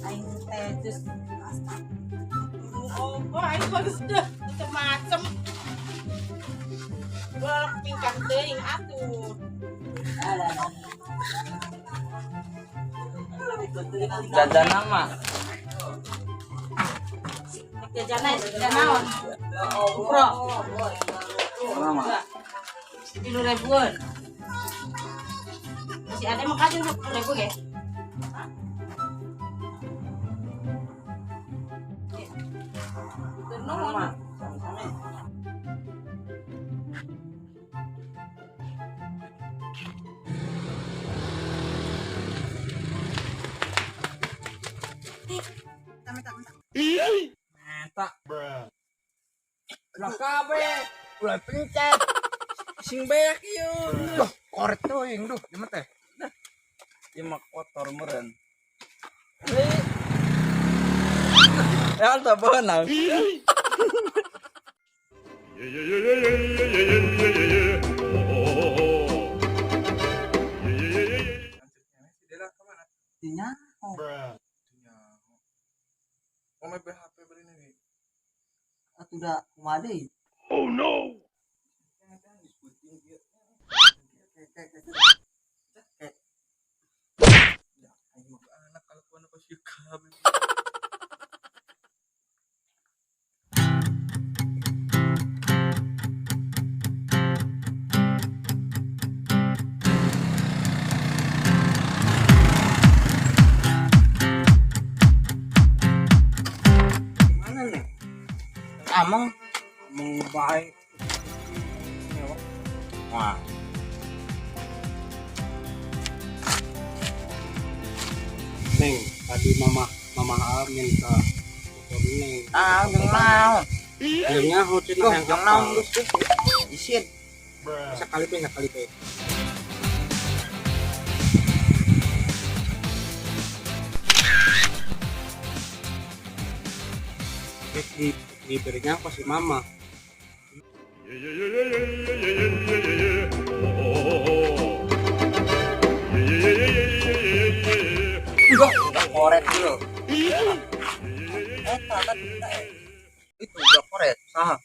Aing teh terus. Oh, aing bagus deh, macam-macam. Bolak tingkah teuing atuh. Jajan nama. Jajan jajan naon? Bro. Nama. 3 ribuan. Masih ada yang kasih 10 ribu ya? Nuhun. Sami-sami. Mata. Ulah kabeh, ulah pencet. Sing beak ieu. Duh, korek tuh yang duh, gimana teh? Ieu mah kotor meureun. Ya teu beunang. Yeah. Oh. Yeah. Si Dela kemana? Nya. Nya. Mau main HP beli nih. Atuh da kumaha deui? Oh no! Ya, aing mah anak kalau anak pasti kabeh. Gimana nih? Ameng Mau baik. Wah. Neng, tadi mama mama Amin ke motor Neng. Ah, jeung naon? Jeung nyaho cenah Tuh, yang jeung naon geus tuh. Isin. Sekali pe, sekali pe. Di diberinya apa si mama? Yeah. Oh. Yeah. Duh, udah korek dulu. Eh, tadi minta es. Itu udah korek. Saha?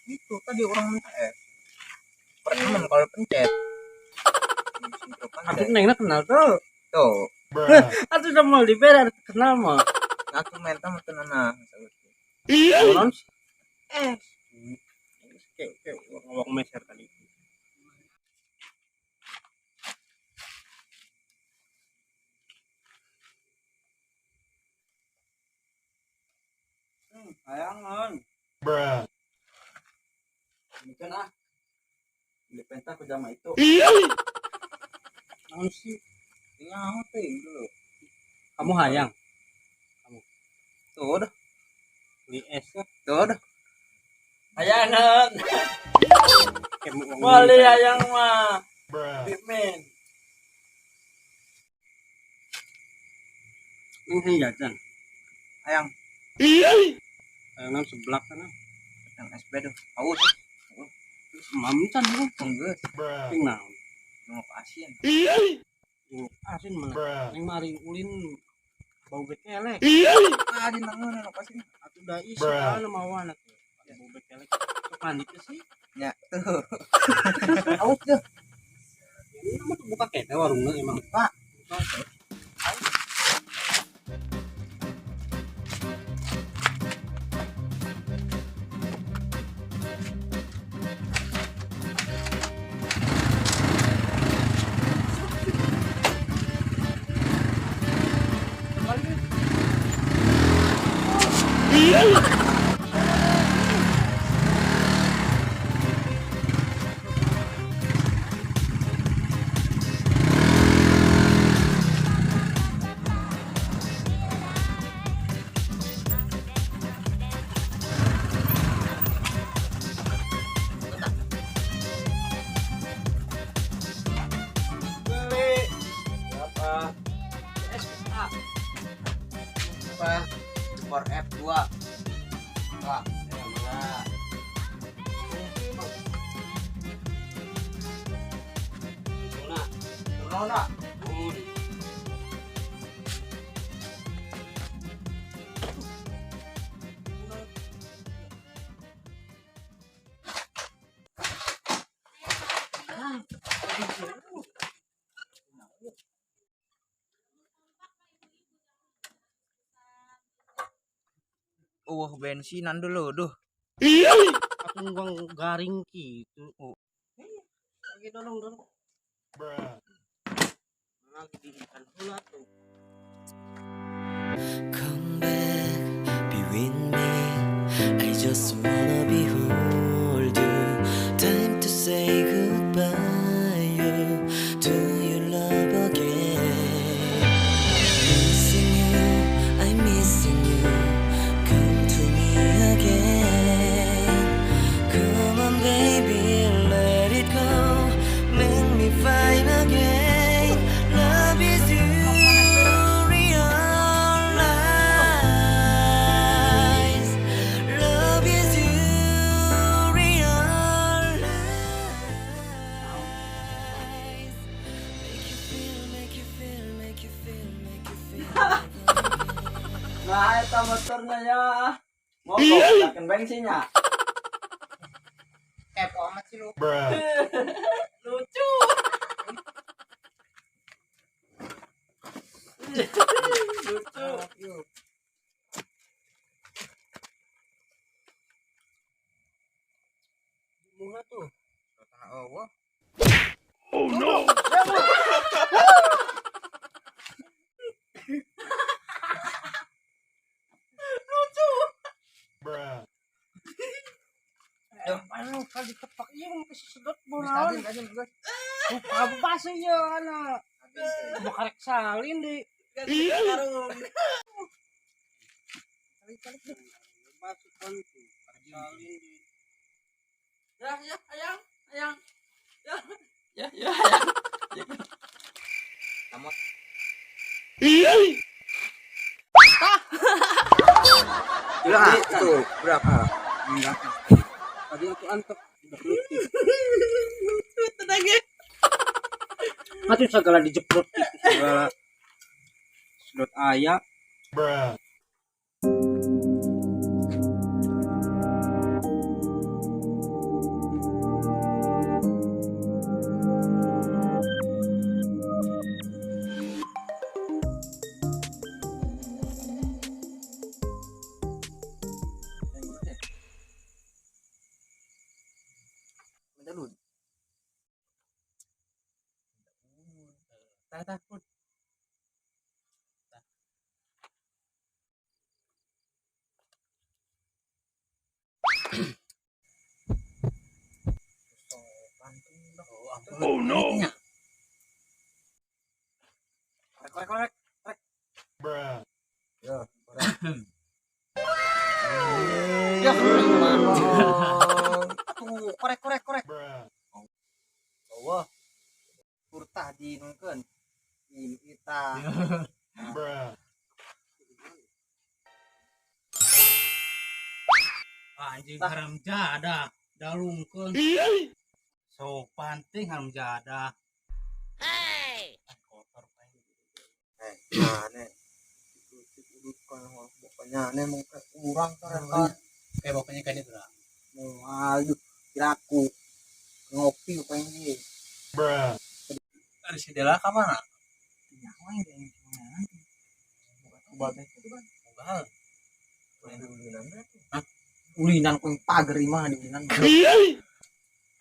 Itu tadi orang minta es. Pertemuan kalau pencet. Atuh nengna kenal tuh. Tuh, Atuh udah mau diberi kenal mah. aku minta mah tenang. Orang Eh, kayak kayak ngomong meser tadi. Hayangan. Ini kan ah. Beli penta ke jama itu. Naon sih? Nyaho teuing dulu. Kamu hayang Tuh udah, beli es ya? Tuh udah. Hayangan. Kayak mau uang Beli hayang mah. Pimen. Neng hayang jajan. Hayang. Hayang naon seblak sana. Yang SB tuh. Haus. Mam can lu. Geus. Ting naon? Mau asin. Ting asin mana? Neng mari ulin bau bekelek. Ah, di nangun anu asin. Atuh da isi anu mawana teh. Bau bekelek. Sok panik sih. Ya, tuh. Haus tuh. Ini mah buka kene warungna emang. Pak. Buka. Beli. Berapa? SPA. Apa? Sport F2. Pak, ya mana? Nah, Nona. un. Wah, bensinan dulu, duh. Aku ngomong garing gitu. Oh. Lagi dorong dorong. Lagi diikan pula tuh. Come back, be with me. I just wanna behold you. Time to say goodbye. You, do you love again? Missing you, I'm missing you. Come to me again. Come on, baby, let it go. Make me fine again. Love is you realize. Love is you realize. Make you feel, make you feel, make you feel, make you feel. Nah, eta motornya ya. Mogok, yakin bensinnya. Kepo amat sih lu. Lucu. Lucu. Bunga tuh. Allah. Oh no! Anu kali tepak iya mau kasih sedot bonaon. Apa sih ya anak? Mau karek salin di. Karung. Masuk kan tuh. Karek salin di. Ya, ya, ayang, ayang. Ya, ya, ya. Gila, itu berapa? Enggak. Tadi aku antek udah lucu. Lucu tenangnya. Atuh segala dijeprot gitu segala sedot ayak. Minta dulu. Tah tah pun. Oh no! Korek, korek, korek. Ya, korek. Ya, tuh korek korek korek. Allah. Kurtah di nungkeun. Di kita. Anjing haram jadah, dalungkeun. Sopan ting haram jadah. Hey. Kotor paling. Eh, aneh. Pokoknya aneh mau ke urang kan. Kayak bapaknya kan itu lah. Mau ayo kiraku ngopi pengen. Ada si Dela ka mana? Nyawa yang gimana? Obatnya itu kan. Mogal. Hah? Ulinan kung pagar imah di ulinan.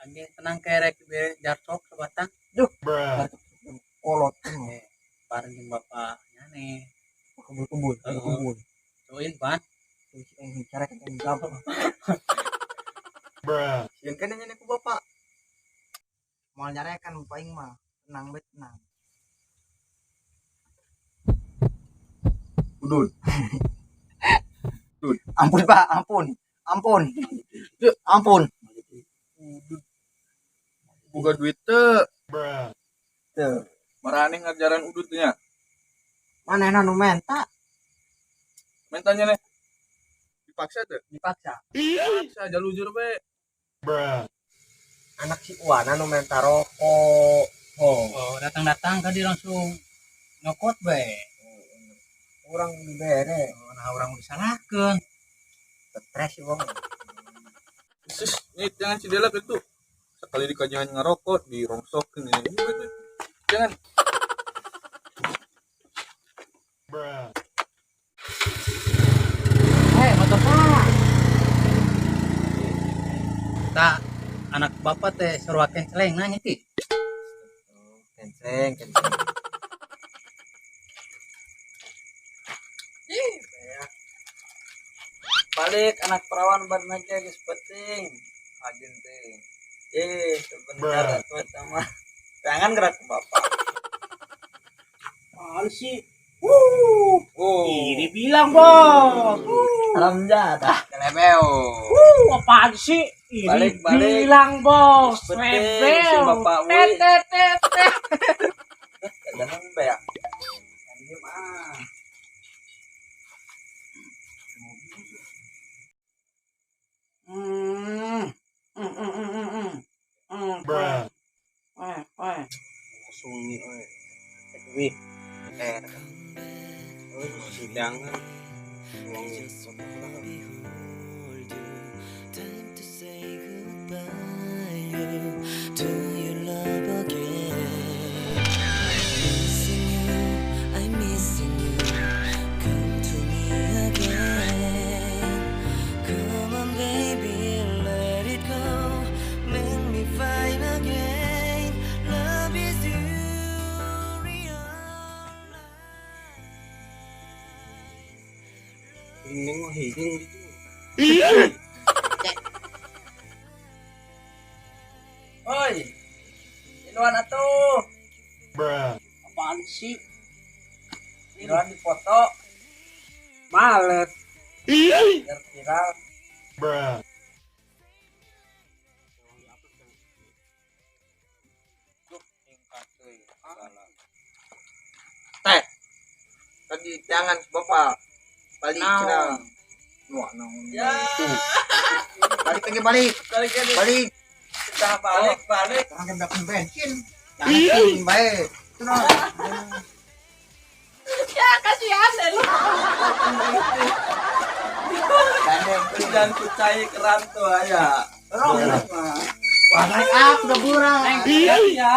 Anjing tenang kerek be jarcok sebatang. Kolot. Bareng jeung bapaknya nih. Kebul-kebul, kebul. Coin pan. Terus yang Bicara kan gampang. Bruh. Sieun kan nanya ku bapak. Moal nyarekan bapak aing mah. Tenang bae tenang. Udud. Ampun Pak, ampun. Ampun. Ampun. Udud. Boga duit teu. Bruh. Tuh. Marane ngajaran udud nya. Manehna nu menta. Mentanya nih. Dipaksa tuh. Dipaksa. Dipaksa jalujur be. Bruh. Anak si Uana nu menta rokok. Oh, Oh, datang-datang tadi langsung nyokot be. Urang dibere. Oh, nah urang disalahkeun. Stres sih wong. Sus, nih jangan si Dela itu. Sekali dikajian ngerokok, dirongsokin ini. Jangan. Bruh. Eh, motor salah. Tak anak bapak teh sarua kenceleng nanya ti. Kenceng, kenceng. Ih, ya. Balik anak perawan bar naga geus penting. Ajin teh. Eh, sebentar atuh sama. Jangan gerak ke bapak. Apaan sih? Oh, Ini bilang, Bos. salam jadah. Kelebeo. Apaan sih? Ini Balik, balik. bilang, Bos. Penting, Rebel. si bapak, wih. Tet, tet, tet, tet. Jangan beak. Diem ah. Hmm. Hmm, hmm, hmm, hmm, hmm. Hmm. Bruh. Eh, eh. Sungi euy. Wih. Eh. Oh, sidangan. I just wanna behold you. Time to say goodbye to your love again. Missing you, I'm missing you. Come to me again. Come on, baby, let it go. Make me fine again. Love is you realize. Ini mah hidung gitu. Oi. Iluan atuh. Bruh. Apaan sih? Iluan dipoto Males. biar viral. Bruh. Teh. Tadi jangan bapak. Balik Naon? cenah. Wah, naon. Ya. Balik lagi balik. Balik lagi. Balik. Kita balik, balik. Orang yang dapat bensin. Jangan baik. Cenah. Ya, kasihan deh lu. Gandeng. Jangan kucai keran tuh ya. Wah, naik up udah burang. Iya.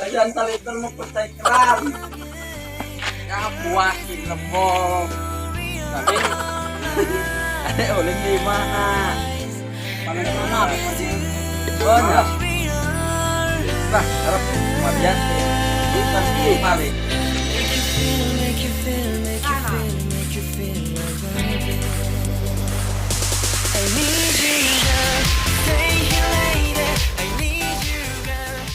Jangan tali mau kucai keran. Ya buah di lembong. Tapi ada oleh di mana? Paling mana? Oh, ya. Lah, harap kemudian. Kita balik.